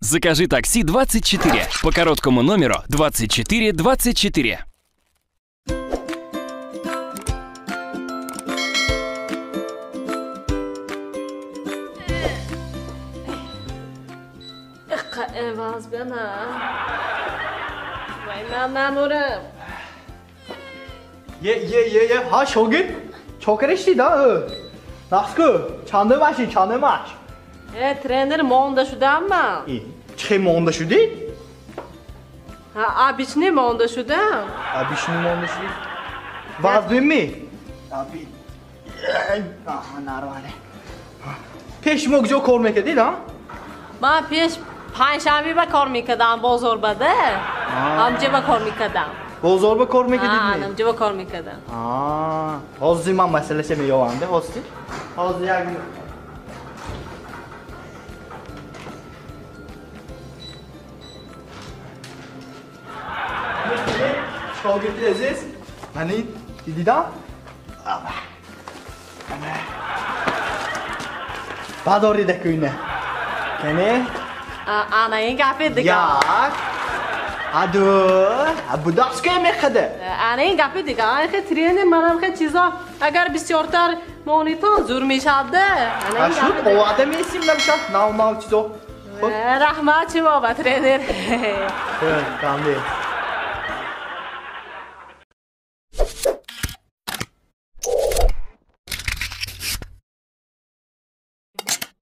Закажи такси 24 по короткому номеру 24 24. Е, ҳа шогирд, чокар шди да? Нақску, чандум аши, чандум аш? Э, тренер, монда шудам ман. Чӣ монда шудӣ? Ҳа, обычный монда шудам. Обычный монда шудӣ? Вазбинми? Нормально. Пеш мо куҷо кор мекардид, а? Ман пеш панҷшанбе ба кор мекардам, бозор ба да. Ҳамҷа ба кор мекардам. Бозор ба кор мекардидми? Ҳамҷа ба кор мекардам. Ҳозир ман масъалаша меёвам, да, ҳозир. Ҳозир як шогирди азиз, мани дидидам? Бадорида кӯйна. Кане? Ана ин гапи дигар. Як, ду, будахс ке мехаде? Ана ин гапи дигар. Ай хе тренер манам хе чизо агар бисёртар монитон зур мешавад. Ана шуд, овада месим набошад, нав нав чизо. Раҳмат шумо ба тренер. Хуб, тамом.